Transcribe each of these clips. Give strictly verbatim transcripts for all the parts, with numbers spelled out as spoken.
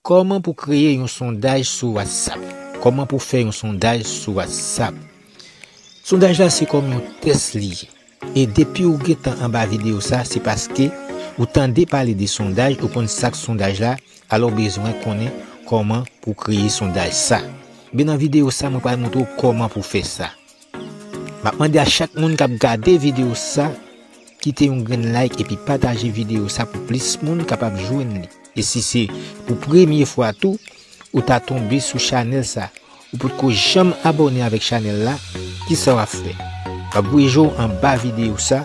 Kòman pou kreye yon sondaj sou WhatsApp? Kòman pou fè yon sondaj sou WhatsApp? Sondaj la se kòm yon tès li ye. E depi ou gentan anba videyo sa, se paske ou tande pale de sondaj, ou konn sa k sondaj la, alò w bezwen konnen kòman pou kreye sondaj sa. Men nan videyo sa, mwen pral montre w kòman pou fè sa. M ap mande a chak moun k ap gade videyo sa, kite yon grenn like epi pataje videyo sa pou plis moun kapab jwenn li. E si se pou premye fwa tou, ou ta tonbe sou chanèl sa, ou potko janm abòne avèk chanèl la, kisa w ap fè? W ap voye je w anba videyo sa,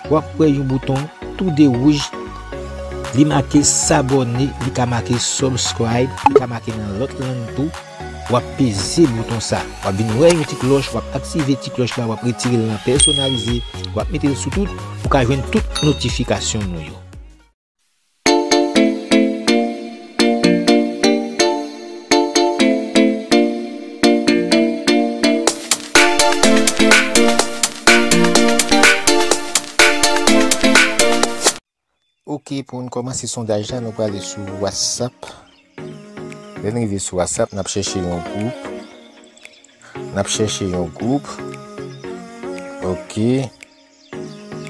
w ap wè yon bouton tou de wouj, li make s'abonner, li ka make subscribe, li ka make nan lòt lang tou. W ap peze bouton sa. W ap vin wè yon ti klòch, w ap aktive ti klòch la, w ap retire l nan pèsonalize, w ap mete l sou tout, pou w ka jwenn tout notifikasyon nou yo. Ok, pou n kòmanse sondaj la, nou prale sou WhatsApp. Lè n rive sou WhatsApp, n ap chèche yon gwoup. N ap chèche yon gwoup. Ok.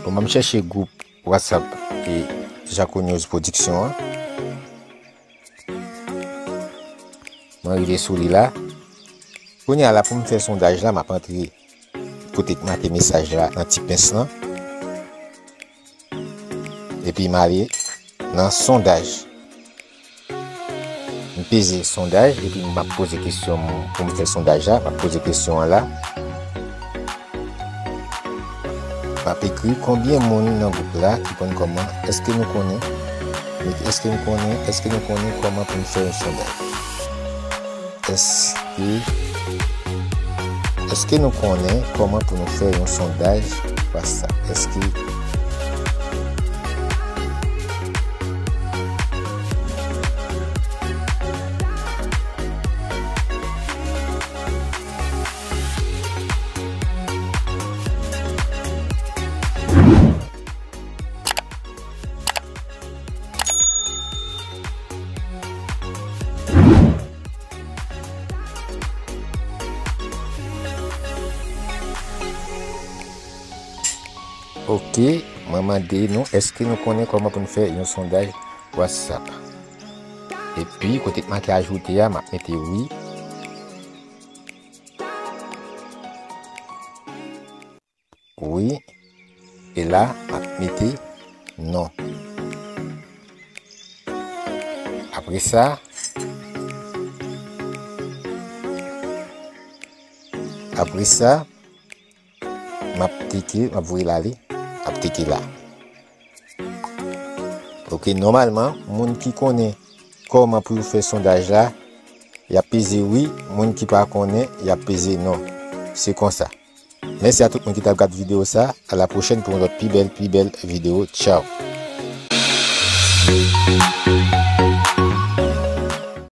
Bon, m ap chèche gwoup WhatsApp e Jaco News Production an. Mwen rive sou li la. Kounye a la pou m fè sondaj la, m ap antre kote k make mesaj la nan ti pens lan. Epi m ale nan sondaj. M peze sondaj epi m ap poze kesyon pou m fè sondaj la. M ap poze kesyon an la. M ap ekri konbyen moun nan gwoup la ki konn kòman, èske nou konnen, èske nou konnen, èske nou konnen kòman pou n fè yon sondaj? Èske, èske nou konnen kòman pou nou fè yon sondaj WhatsApp? Èske Ok, mwen mande nou, èske nou konnen kòman pou n fè yon sondaj WhatsApp? Epi, kote k make ajoute a, m ap mete wi. Wi. E la, m ap mete non. Apre sa, apre sa, m ap teke, m ap voye l ale, m ap teke la. Ok, nòmalman, moun ki konnen kòman pou yo fè sondaj la, y ap peze wi, moun ki pa konnen, y ap peze non. Se konsa. Mèsi a tout moun ki t ap gad videyo sa. A la pwochèn pou yon lòt pi bèl, pi bèl videyo. Tchaw.